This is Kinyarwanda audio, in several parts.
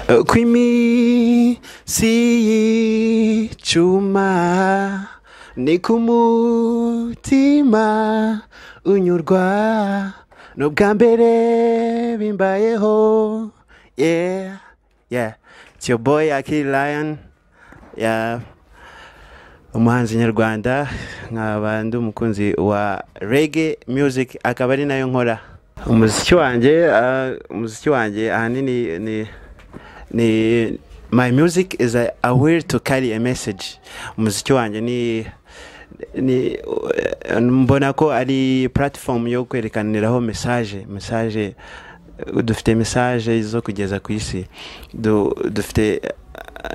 Kw'iminsi y'icuma ni ku mutima unyurwa n'ubwa mbere bimbayeho. Yeah, it's your boy Akili Lion, yeah, umuhanzi nyarwanda, nkaba ndi umukunzi wa reggae music, akaba ari nayo nkora umuziki wanjye. Umuziki wanjye ahanini ni my music is a way to carry a message. Umuziki wanjye ni mbona ko ari platform yo kwerekaniraho message. Dufite message zo kugeza ku isi. Dufite,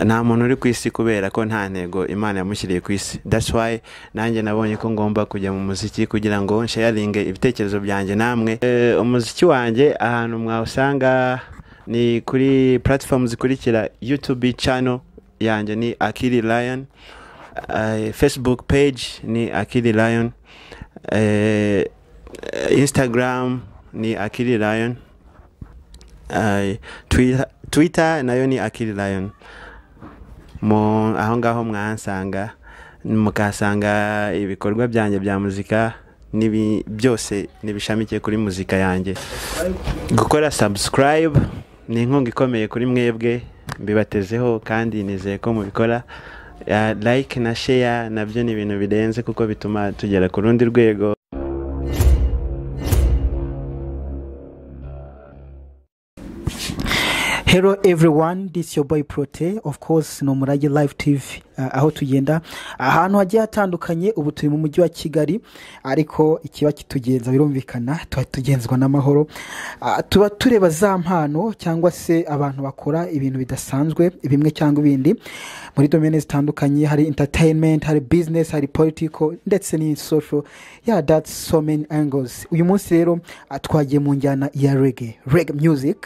nta muntu uri ku isi kubera ko nta ntego Imana yamushyiriye ku isi. That's why nanjye nabonye ko ngomba kujya mu muziki kugira ngo nsharinge ibitekerezo byanjye namwe. Umuziki wanjye ahantu mwawusanga ni kuri platform zikurikira: YouTube channel yanjye ni Akili Lion, Facebook page ni Akili Lion, Instagram ni Akili Lion, Twitter nayo ni Akili Lion. Mu aho ngaho mwahansanga, mukahasanga ibikorwa byanjye bya muzika n'ibi byose nibishamikiye kuri muzika yanjye. Gukora subscribe ni inkunga ikomeye kuri mwebwe, mbibatezeho kandi nizeye ko mubikora. Like na share nabyo ni ibintu birenze kuko bituma tugera ku rundi rwego. Hello everyone, this is your boy Prote. Of course, ni Umurage Live TV, aho tugenda ahantu hagiye hatandukanye. Ubu turi mu mujyi wa Kigali, ariko ikiba kitugenza birumvikana, tuba tugenzwa n'amahoro. Tuba tureba za mpano cyangwa se abantu bakora ibintu bidasanzwe, bimwe cyangwa ibindi muri domaine zitandukanye. Hari entertainment, hari business, hari political ndetse ni social. Yeah, that's so many angles. Uyu munsi rero twagiye mu njyana ya reggae, reggae music,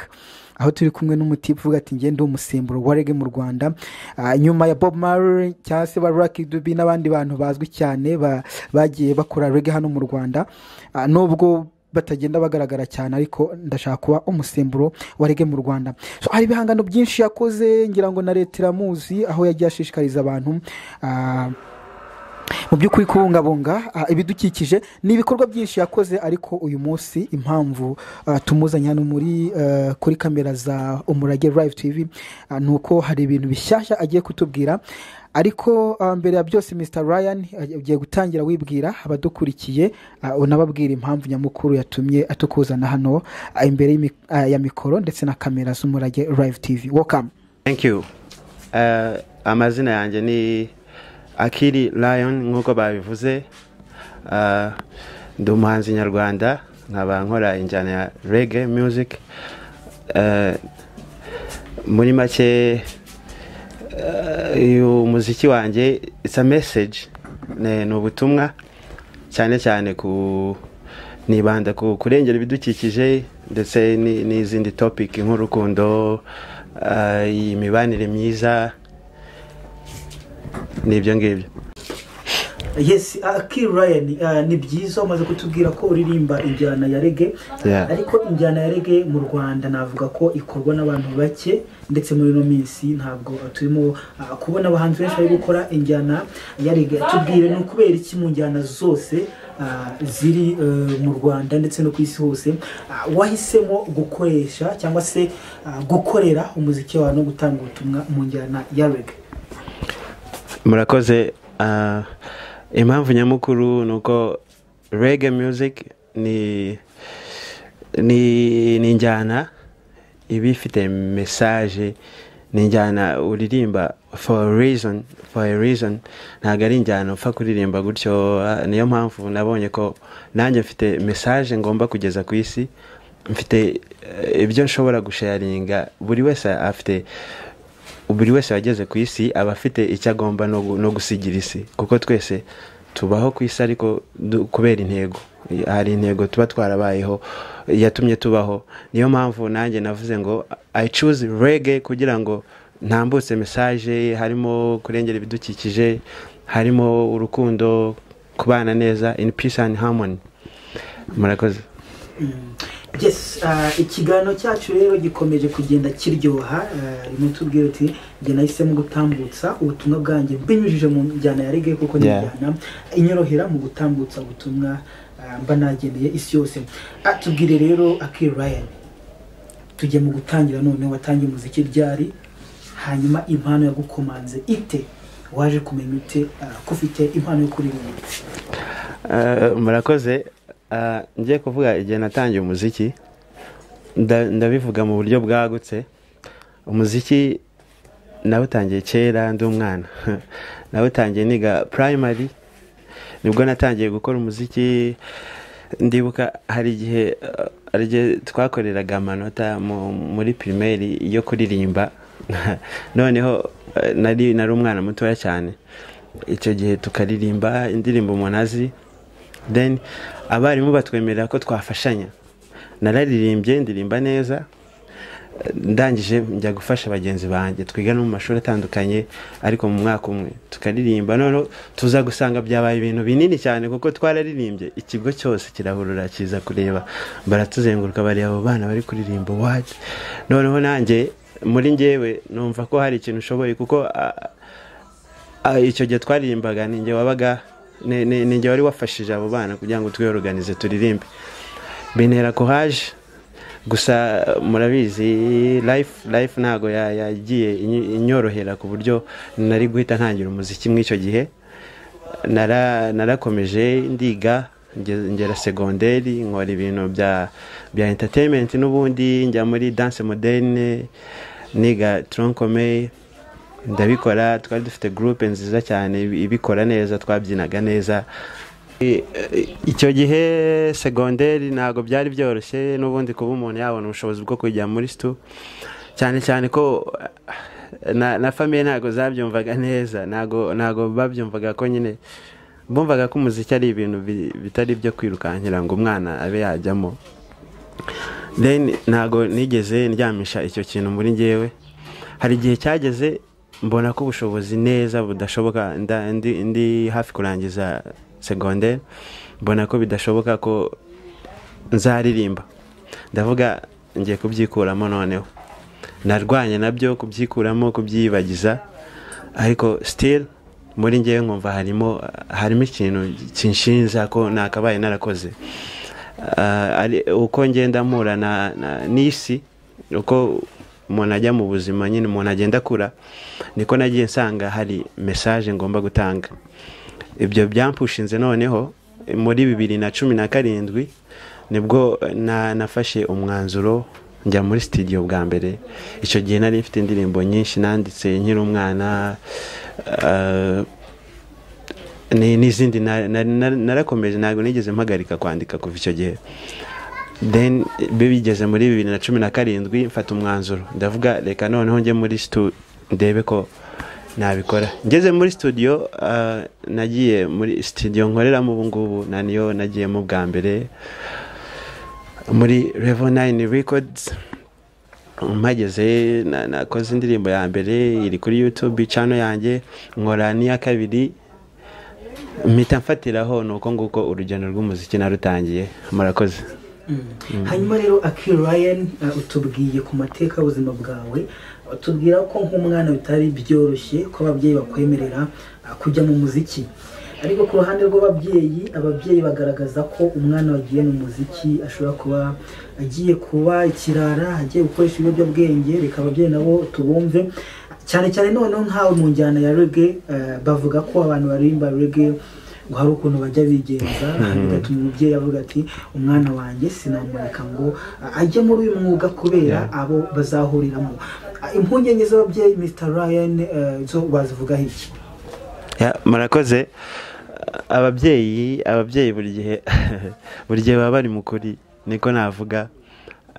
aho turi kumwe n'umutipe uvuga ati: "Ngende umusemburo wa reggae mu Rwanda." Nyuma ya Bob Marley cyangwa se ba Lucky Dube n'abandi bantu bazwi cyane bagiye bakora reggae hano mu Rwanda, nubwo batagenda bagaragara cyane, ariko ndashaka kuba umusemburo wa reggae mu Rwanda. So, hari ibihangano byinshi yakoze, ngira ngo na leta iramuzi, aho yagiye ashishikariza abantu mu by'ukuri kubungabunga ibidukikije. Ni ibikorwa byinshi yakoze, ariko uyu munsi impamvu tumuzanye hano muri kuri kamera za Umurage Live TV ni uko hari ibintu bishyashya agiye kutubwira. Ariko mbere ya byose, Mr Ryan, ugiye gutangira wibwira abadukurikiye, unababwira impamvu nyamukuru yatumye atukuzana hano imbere ya mikoro ndetse na kamera z'Umurage Live TV. Welcome. Thank you. Amazina yanjye ni Akili Lion nk'uko babivuze. Ndi umuhanzi nyarwanda, nkaba nkora injyana ya reggae music. Muri make, uyu muziki wanjye it's a message, ni ubutumwa, cyane cyane ku nibanda ku kurengera ibidukikije ndetse n'izindi topic nk'urukundo, imibanire myiza, n'ibyo ngibyo. Yes, Akili Ryan, ni byiza umaze kutubwira ko uririmba injyana ya reggae. Ariko injyana ya reggae mu Rwanda navuga ko ikorwa n'abantu bake, ndetse muri ino minsi ntabwo turimo kubona abahanzi benshi bari gukora injyana ya reggae. Tubwire, ni ukubera iki mu njyana zose ziri mu Rwanda ndetse no ku isi hose wahisemo gukoresha cyangwa se gukorera umuziki wawe no gutanga ubutumwa mu njyana ya reggae? Murakoze. Impamvu nyamukuru ni uko reggae music ni injyana iba ifite message, ni injyana uririmba for a reason. Ntabwo ari injyana upfa kuririmba gutyo. Niyo mpamvu nabonye ko nanjye mfite message ngomba kugeza ku isi, mfite ibyo nshobora gusharinga. Buri wese afite, buri wese wageze ku isi aba afite icyo agomba no gusigira isi, kuko twese tubaho ku isi ariko kubera intego. Hari intego tuba twarabayeho yatumye tubaho. Niyo mpamvu nanjye navuze ngo I choose reggae kugira ngo ntambutse message, harimo kurengera ibidukikije, harimo urukundo, kubana neza in peace and harmony. Murakoze. Yes, ikiganiro cyacu rero gikomeje kugenda kiryoha. Rimwe tubwira uti njye nahisemo gutambutsa ubutumwa bwanjye mbinyujije mu njyana ya reggae, kuko ni injyana inyorohera mu gutambutsa ubutumwa mba nageneye isi yose. Tubwire rero, Akili Lion, tujye mu gutangira noneho. Watangiye umuziki ryari? Hanyuma impano yagukomanze ite? Waje kumenya ute ko ufite impano yo kuririmba? Murakoze. Ngiye kuvuga igihe natangiye umuziki, ndabivuga mu buryo bwagutse. Umuziki nawutangiye kera ndi umwana, nawutangiye niga primary, nibwo natangiye gukora umuziki. Ndibuka hari igihe twakoreraga amanota muri primaire yo kuririmba. Noneho nari umwana mutoya cyane icyo gihe, tukaririmba indirimbo umuntu azi, then abarimu batwemerera ko twafashanya. Nararirimbye, ndirimba neza, ndangije njya gufasha bagenzi banjye twiga no mu mashuri atandukanye, ariko mu mwaka umwe, tukaririmba. Noneho tuza gusanga byabaye ibintu binini cyane, kuko twararirimbye ikigo cyose kirahurura kiza kureba, baratuzenguruka bareba abo bana bari kuririmba, what? Noneho nanjye muri njyewe numva ko hari ikintu ushoboye, kuko icyo gihe twaririmbaga ninjye wabaga ninjye wari wafashije abo bana kugira ngo twiyoruganize turirimbe, bintera courage. Gusa murabizi, life ntago yagiye inyorohera ku buryo nari guhita ntangira umuziki muri icyo gihe. Narakomeje ndiga, ngera segonderi, nkora ibintu bya entertainment n'ubundi, njya muri danse moderne, niga tronc commun ndabikora. Twari dufite groupe nziza cyane ibikora neza, twabyinaga neza. Icyo gihe segonderi ntabwo byari byoroshye n'ubundi kuba umuntu yabona ubushobozi bwo kujya muri stu, cyane cyane ko na famille ntabwo zabyumvaga neza, ntabwo babyumvaga ko nyine bumvaga ko umuziki ari ibintu bitari ibyo kwirukankira ngo umwana abe yajyamo. Then ntabwo nigeze ndyamisha icyo kintu muri njyewe. Hari igihe cyageze mbona ko ubushobozi neza budashoboka, ndi hafi kurangiza segonderi, mbona ko bidashoboka ko nzaririmba. Ndavuga ngiye kubyikuramo. Noneho narwanye nabyo kubyikuramo, kubyibagiza, ariko still muri ngewe nkumva harimo ikintu kinshinja ko nakabaye narakoze. Uko ngenda mpura n'isi, uko umuntu ajya mu buzima nyine, umuntu agenda akura, niko nagiye nsanga hari message ngomba gutanga. Ibyo byampushinze noneho muri 2017 nibwo nafashe umwanzuro njya muri studio bwa mbere. Icyo gihe nari mfite indirimbo nyinshi nanditse nkiri umwana, n'izindi narakomeje, ntabwo nigeze mpagarika kwandika kuva icyo gihe. Then bigeze muri 2017 mfata umwanzuro, ndavuga reka noneho njye muri stu ndebe ko nabikora. Ngeze muri studio, nagiye muri studio nkoreramo ubu ngubu, na niyo nagiyemo bwa mbere, muri Level 9 Records. Mpageze nakoze indirimbo ya mbere iri kuri YouTube channel yanjye, nkora n'iya kabiri, mpita mfatiraho. Ni uko nguko urugendo rw'umuziki narutangiye. Murakoze. Hanyuma rero Akili Lion, utubwiye ku mateka y'ubuzima bwawe, utubwira ko nk'umwana bitari byoroshye ko ababyeyi bakwemerera kujya mu muziki. Ariko ku ruhande rw'ababyeyi, ababyeyi bagaragaza ko umwana wagiye mu muziki ashobora kuba agiye kuba ikirara, agiye gukoresha ibiyobyabwenge. Reka ababyeyi nabo tubumve cyane cyane. Noneho nkawe mu njyana ya reggae, bavuga ko abantu baririmba reggae ngo hari ukuntu bajya bigenza, bigatuma umubyeyi avuga ati umwana wanjye sinamureka ngo ajye muri uyu mwuga kubera abo bazahuriramo. Impungenge z'ababyeyi, Mr Lion, zo bazivugaho iki? Yeah, murakoze. Ababyeyi buri gihe baba bari mu kuri, niko navuga.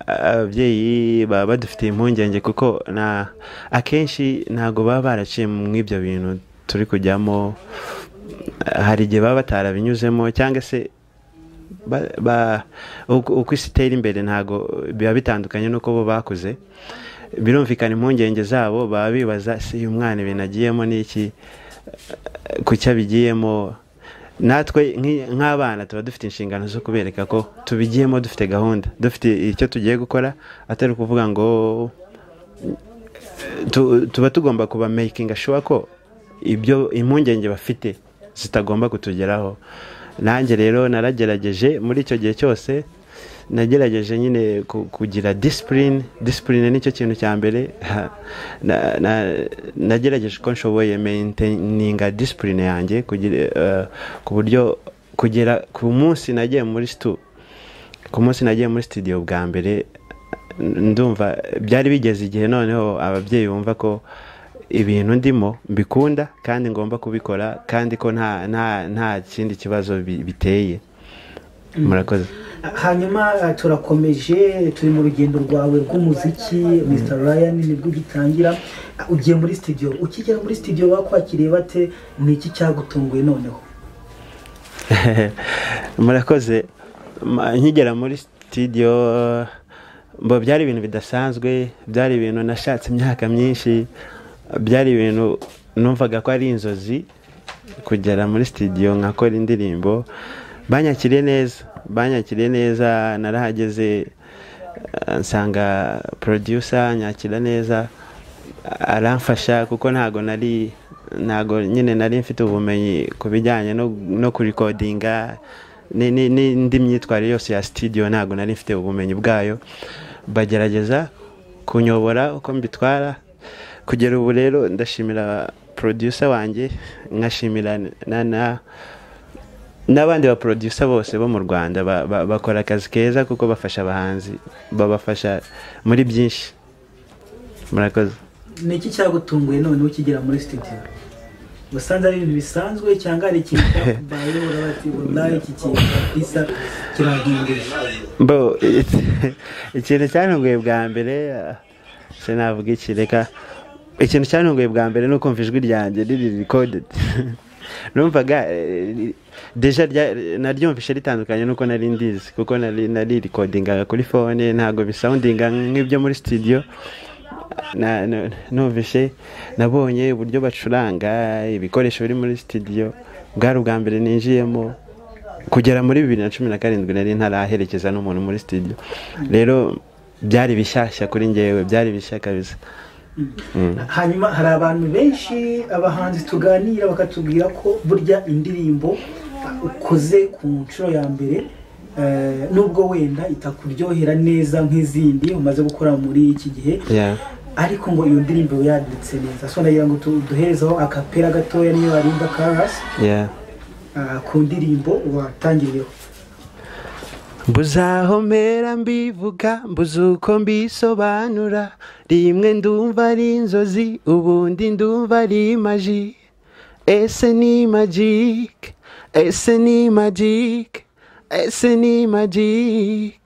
Ababyeyi baba badufitiye impungenge kuko na akenshi ntabwo baba baraciye mu ibyo bintu turi kujyamo. Hari igihe baba batarabinyuzemo, cyangwa se uko isi itera imbere ntabwo biba bitandukanye n'uko bo bakuze. Birumvikana impungenge zabo, baba bibaza si uyu mwana ibintu agiyemo ni iki, kuki abigiyemo. Natwe nk'abana tuba dufite inshingano zo kubereka ko tubigiyemo dufite gahunda, dufite icyo tugiye gukora, atari ukuvuga ngo tuba tugomba kuba making sure ko ibyo impungenge bafite zitagomba kutugeraho. Nanjye rero naragerageje muri icyo gihe cyose, nagerageje nyine kugira discipline. Discipline nicyo kintu cya mbere. Nagerageje uko nshoboye maintaininga discipline yanjye ku buryo kugera ku munsi nagiye muri stu, ku munsi nagiye muri studio bwa mbere, ndumva byari bigeze igihe noneho ababyeyi bumva ko ibintu ndimo mbikunda kandi ngomba kubikora, kandi ko nta kindi kibazo biteye. Murakoze. Hanyuma turakomeje, turi mu rugendo rwawe rw'umuziki, Mr Ryan, nibwo ugitangira, ugiye muri studio. Ukigera muri studio bakwakiriye bate? Ni iki cyagutunguye noneho? Murakoze. Nkigera muri studio mbo byari ibintu bidasanzwe, byari ibintu nashatse imyaka myinshi, byari ibintu numvaga ko ari inzozi kugera muri studio nkakora indirimbo. Banyakiriye neza, banyakiriye neza. Narahageze nsanga producer nyakira neza, aramfasha kuko ntago nyine nari mfite ubumenyi ku bijyanye no kurikodinga n'indi myitwarire yose ya studio, ntago nari mfite ubumenyi bwayo. Bagerageza kunyobora uko mbitwara kugera ubu. Rero ndashimira producer wanjye, nkashimira n'abandi ba producer bose bo mu Rwanda bakora akazi keza, kuko bafasha abahanzi, babafasha muri byinshi. Murakoze. Ni iki cyagutunguye noneho ukigera muri studio? Wasanze ari ibintu bisanzwe cyangwa hari ikintu cyakubayeho uravuga ati wallahi iki kintu kabisa kirantunguye? Mbo ikintu cyantunguye bwa mbere, sinavuga iki, reka ikintu cyantunguye bwa mbere ni ukumva ijwi ryanjye riri recorded. Numvaga déjà naryumvishe ritandukanye nuko nari ndizi, kuko nari recordingaga kuri phone, ntabwo bisoundinga nk'ibyo muri studio. Numvishe, nabonye uburyo bacuranga, ibikoresho biri muri studio, bwari ubwa mbere ninjiyemo. Kugera muri 2017 nari ntaraherekeza n'umuntu muri studio, rero byari bishyashya kuri njyewe, byari bishya kabisa. Hanyuma hari abantu benshi, abahanzi tuganira bakatubwira ko burya indirimbo ukoze ku nshuro ya mbere, nubwo wenda itakuryohera neza nk'izindi umaze gukora muri iki gihe, ariko ngo iyo ndirimbo yanditse neza. So ndagira ngo duherezeho akapera gatoya, niyo warimba chorus, ku ndirimbo watangiriyeho. Mbuze aho mbivuga, mbuze uko mbisobanura, rimwe ndumva ari inzozi, ubundi ndumva ari magie. Ese ni magic? Ese ni magic? Ese ni magic?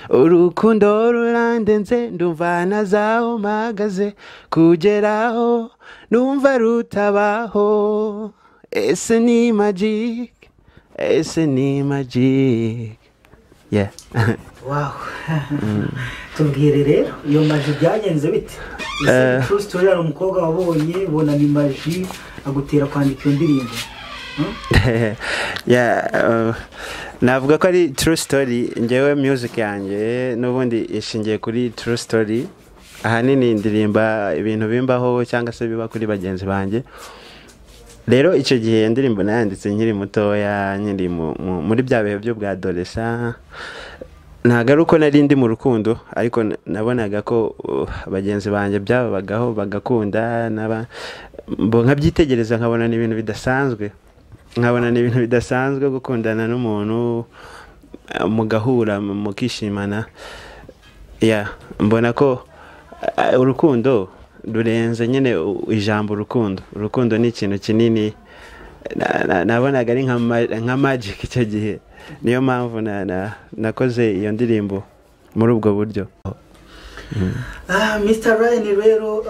Urukundo rurandenze, ndumva ntazaho mpagaze, kugeraho numva rutabaho. Ese ni magic? Ese ni magic? Yeah. Wow, tubwire rero iyo magie byagenze bite? Ese true story, hari umukobwa wabonye ubona ni magie agutera kwandika iyo ndirimbo? Yeah, navuga ko ari true story. Njyewe music yanjye n'ubundi ishingiye kuri true story. Ahanini ndirimba ibintu bimbaho cyangwa se biba kuri bagenzi banjye. Rero icyo gihe indirimbo nayanditse nkiri mutoya, nkiri muri bya bihe byo bwa adolescent. Ntabwo ari uko nari ndi mu rukundo, ariko nabonaga ko bagenzi banjye byababagaho bagakunda, mbo nkabyitegereza nkabona ni ibintu bidasanzwe, nkabona ni ibintu bidasanzwe gukundana n'umuntu, mugahura mukishimana. Yeah, mbona ko urukundo rurenze nyine ijambo urukundo. Urukundo ni ikintu kinini. Nabonaga ari nka magic icyo gihe, niyo mpamvu nakoze iyo ndirimbo muri ubwo buryo. Mr Ryan rero,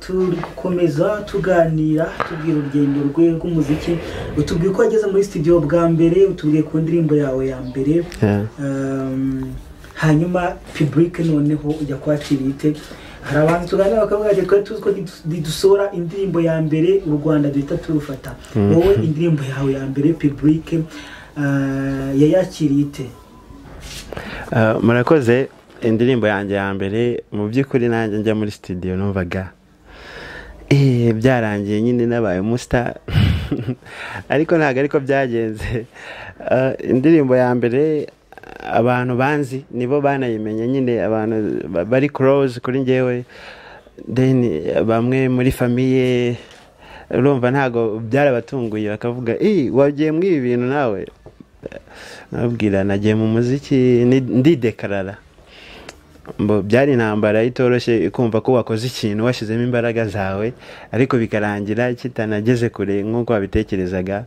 turi gukomeza tuganira, tubwira urugendo rwe rw'umuziki. Utubwiye ko wageze muri studio bwa mbere, utubwiye ku ndirimbo yawe ya mbere. Hanyuma public noneho ujya kwakira ite? Hari abantu tuganira bakavuga ati twari tuzi ko dusohora indirimbo ya mbere u Rwanda duhita turufata. Wowe indirimbo yawe ya mbere public yayakiriye ite? Murakoze. Indirimbo yanjye ya mbere, mu by'ukuri nanjye njya muri studio numvaga byarangiye nyine nabaye umustar, ariko ntabwo ariko byagenze. Indirimbo ya mbere abantu banzi nibo banayimenye nyine, abantu bari close kuri njyewe, then bamwe muri famille, urumva ntabwo byarabatunguye, bakavuga wagiye muri ibi bintu nawe? Nababwira nagiye mu muziki ndidekarara. Byari intambara itoroshye kumva ko wakoze ikintu washyizemo imbaraga zawe ariko bikarangira kitanageze kure nk'uko wabitekerezaga.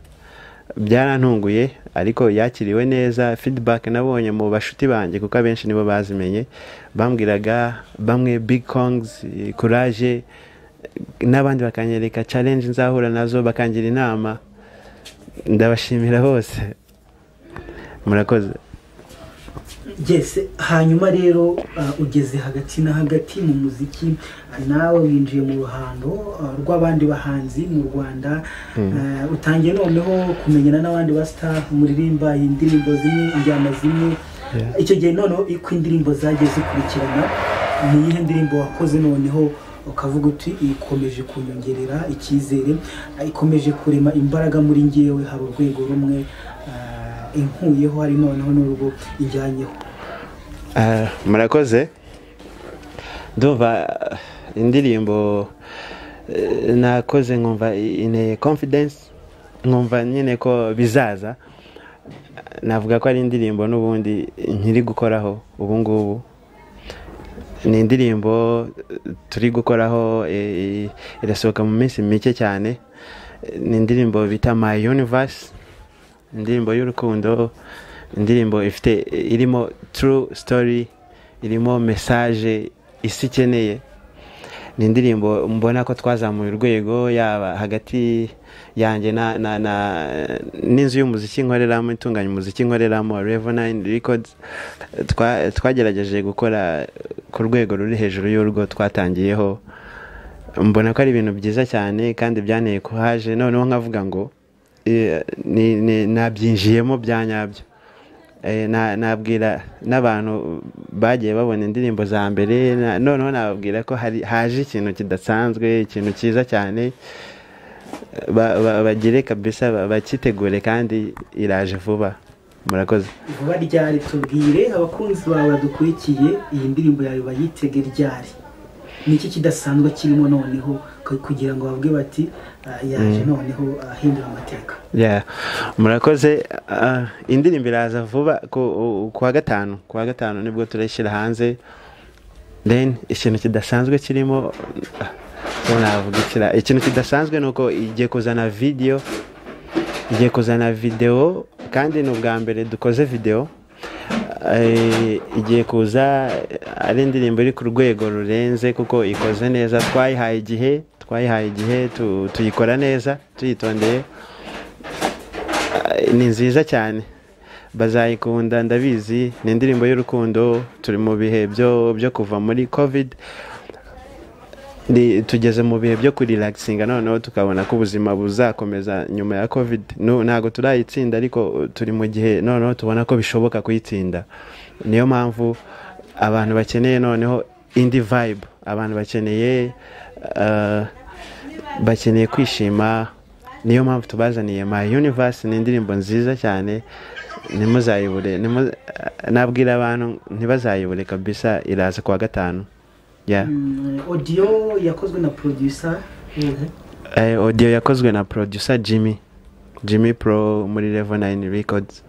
Byarantunguye ariko yakiriwe neza. Feedback nabonye mu bashuti banjye, kuko abenshi nibo bazimenye, bambwiraga bamwe big congs, courage, n'abandi bakanyereka challenge nzahura nazo, bakangira inama. Ndabashimira bose, murakoze. Yes, hanyuma rero ugeze hagati na hagati mu muziki, nawe winjiye mu ruhando rw'abandi bahanzi mu Rwanda, utangiye noneho kumenyana n'abandi ba star muririmba indirimbo zimwe, injyana zimwe. Icyo gihe noneho uko indirimbo zagiye zikurikirana, ni iyihe ndirimbo wakoze noneho ukavuga uti ikomeje kunyongerera icyizere, ikomeje kurema imbaraga muri ngewe, hari urwego rumwe inkuyeho, hari noneho n'urugo ijyanyeho? Murakoze. Ndumva indirimbo nakoze nkumva inteye confidence, nkumva nyine ko bizaza, navuga ko ari indirimbo n'ubundi nkiri gukoraho ubu ngubu. Ni indirimbo turi gukoraho, irasohoka mu minsi mike cyane. Ni indirimbo bita My Universe, indirimbo y'urukundo, indirimbo ifite irimo true story, irimo message isi ikeneye. Ni indirimbo mbona ko twazamuye urwego, yaba hagati yanjye na na na n'inzu y'umuziki nkoreramo, itunganya umuziki nkoreramo, Level 9 Records. Twagerageje gukora ku rwego ruri hejuru y'urwo twatangiyeho. Mbona ko ari ibintu byiza cyane kandi byanteye kuhaje, noneho nkavuga ngo nabyinjiyemo bya nyabyo. Nabwira n'abantu bagiye babona indirimbo za mbere, noneho nababwira ko haje ikintu kidasanzwe, ikintu cyiza cyane, bagire kabisa bakitegure kandi iraje vuba. Murakoze. Vuba ryari? Tubwire abakunzi bawe badukurikiye, iyi ndirimbo yawe bayitege ryari? Ni iki kidasanzwe kirimo noneho kugira ngo bavuge bati yaje noneho ahindura amateka? Murakoze. Indirimbo iraza vuba kuwa gatanu, kuwa gatanu nibwo turayishyira hanze. Then ikintu kidasanzwe kirimo, navuga ikintu kidasanzwe nuko igiye kuzana video, igiye kuzana video, kandi ni ubwa mbere dukoze video. Igiye kuza ari indirimbo iri ku rwego rurenze kuko ikoze neza, twayihaye igihe, tuyikora neza, tuyitondeye. Ni nziza cyane, bazayikunda ndabizi. Ni indirimbo y'urukundo, turi mu bihe byo kuva muri covid, tugeze mu bihe byo kurelaxinga, noneho tukabona ko ubuzima buzakomeza nyuma ya covid. Ntabwo turayitsinda ariko turi mu gihe noneho tubona ko bishoboka kuyitsinda. Niyo mpamvu abantu bakeneye noneho indi vibe, abantu bakeneye kwishima. Niyo mpamvu tubazaniye My Universe. Ni indirimbo nziza cyane, ntimuzayibure. Nabwira abantu ntibazayibure kabisa, iraza kuwa gatanu. Audio yakozwe na producer audio yakozwe na producer Jimmy Pro muri Level 9 Records.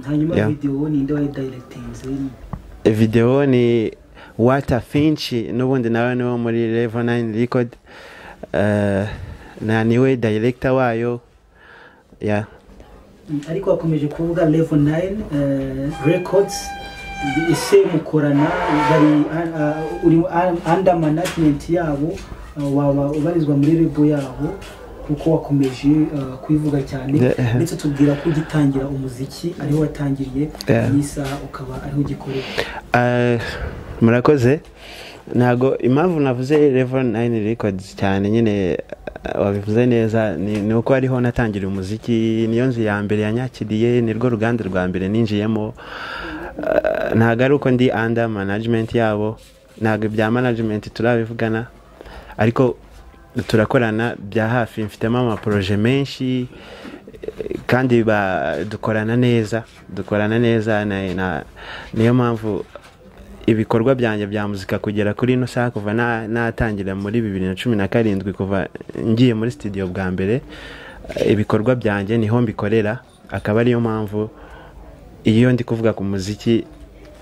Hanyuma video ni nde wayidirectinze? Video ni Walter Finch, n'ubundi nawe ni wo muri Level 9 Record, na niwe director wayo. Ariko wakomeje kuvuga Level 9 Records, ese mukorana, bari uri under management yabo, waba ubarizwa muri label yabo? Kuko wakomeje kuivuga cyane, ndetse tubwira ko ugitangira umuziki ariho watangiriye, n'isaha ukaba ariho ugikorera. Murakoze. Ntago impamvu navuze Level 9 Records cyane nyine, wabivuze neza, ni uko ariho natangira umuziki, niyo nzu ya mbere yanyakiriye, nirwo ruganda rwa mbere ninjiyemo. Ntago ari uko ndi under management yabo, ntago ibya management turabivugana, ariko turakorana bya hafi. Mfitemo amaprojet menshi, kandi dukorana neza, dukorana neza niyo mpamvu ibikorwa byanjye bya muzika kugera kuri ino saha, kuva natangira muri 2017, kuva ngiye muri studio bwa mbere, ibikorwa byanjye niho mbikorera. Akaba ariyo mpamvu iyo ndi kuvuga ku muziki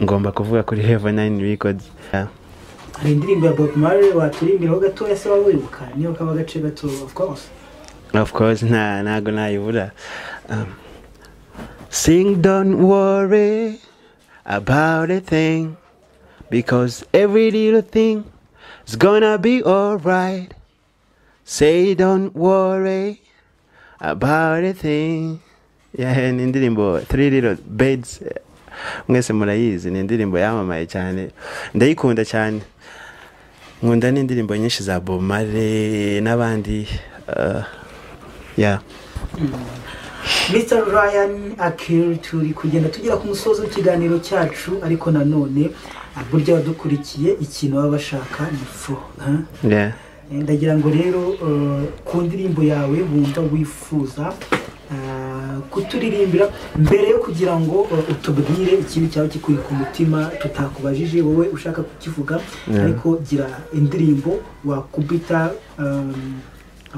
ngomba kuvuga kuri Level 9 Records. Yeah. Hari indirimbo ya Bob Marley waturimbiraho gatoya se waba wibuka, niyo kaba gace gato, of course? Of course, ntago nayibura. Sing, don't worry about a thing, because every little thing is gonna be alright. Say, don't worry about a thing. Yeah, ni indirimbo Three Little Birds, mwese murayizi, ni indirimbo yamamaye cyane, ndayikunda cyane. Nkunda n'indirimbo nyinshi za Bob Marley n'abandi, yeah. Mr Ryan Akil, turi kugenda tugera ku musozo w'ikiganiro cyacu, ariko nanone burya abadukurikiye ikintu baba bashaka ni fo, huh? Yeah. Ndagira ngo rero ku ndirimbo yawe wumva wifuza kuturirimbira, mbere yo kugira ngo utubwire ikintu cyawe kikuri ku mutima tutakubajije wowe ushaka kukivuga, ariko gira indirimbo wakubita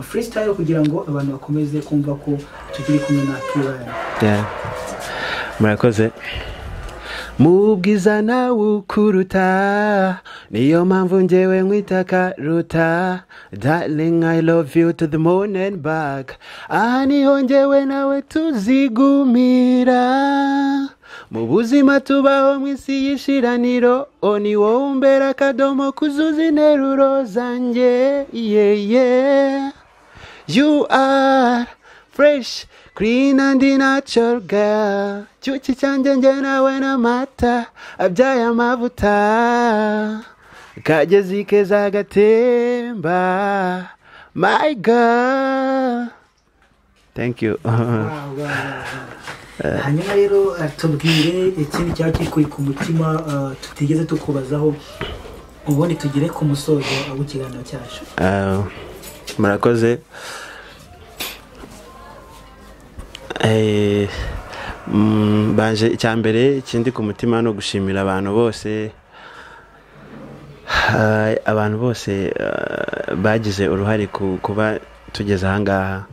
freestyle kugira ngo abantu bakomeze kumva ko tukiri kumwe na Ryan. Yeah. Murakoze. Mu bwiza nawe ukuruta, niyo mpamvu njyewe nkwita karuta. Darling, I love you to the moon and back. Aha niho njyewe nawe tuzigumira mu buzima tubaho mu isi y'ishiraniro. O ni wowe umbera akadomo kuzuza interuro zanjye, yeah. You are fresh, clean and natural girl. Cyuki cyanjye, njye nawe n'amata abyaye amavuta. Kagezi keza gatemba, my girl. Thank you. Wow. Hanyuma rero tubwire ikindi cyaba kikuri ku mutima tutigeze tukubazaho, ubundi tugere ku musozo w'ikiganiro cyacu. Murakoze. Banje icya mbere ikindi ku mutima no gushimira abantu bose, abantu bose bagize uruhare kuba tugeze ahangaha.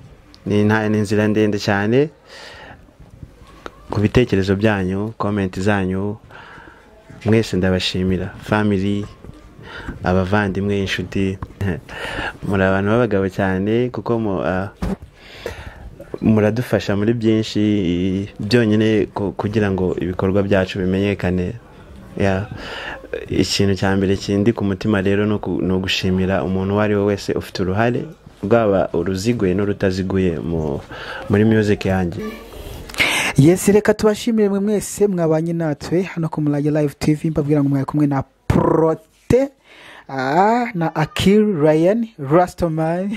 Ni inzira ndende cyane. Ku bitekerezo byanyu, comment zanyu, mwese ndabashimira. Family, abavandimwe, inshuti, muri abantu b'abagabo cyane, kuko muradufasha muri byinshi byonyine kugira ngo ibikorwa byacu bimenyekane. Yeah. Ikintu cya mbere kindi ku mutima rero ni ugushimira umuntu uwo ari we wese ufite uruhare, rwaba uruziguye n'urutaziguye, muri music yanjye. Yes, reka tubashimire mwe mwese mwabanye natwe hano ku Murage Live TV. Mbabwira ngo mwari kumwe na Prote na Akil Ryan Rastaman.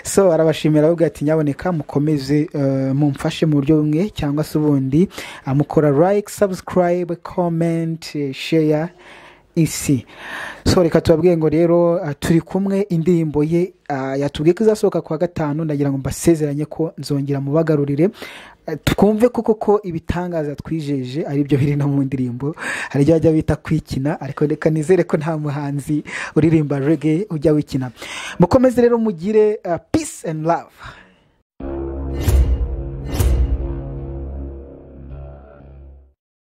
So arabashimira, avuga ati nyaboneka mukomeze mumfashe mu buryo bumwe cyangwa se ubundi, mukora like, subscribe, comment, share isi. So reka tubabwiye ngo rero turi kumwe. Indirimbo ye yatubwiye ko izasohoka kuwa gatanu. Ndagira ngo mbasezeranye ko nzongera mubagarurire, twumve koko ko ibitangaza twijeje ari byo biri no mu ndirimbo. Hari ibyo bajya bita kwikina, ariko reka nizere ko nta muhanzi uririmba reggae ujya wikina. Mukomeze rero mugire peace and love.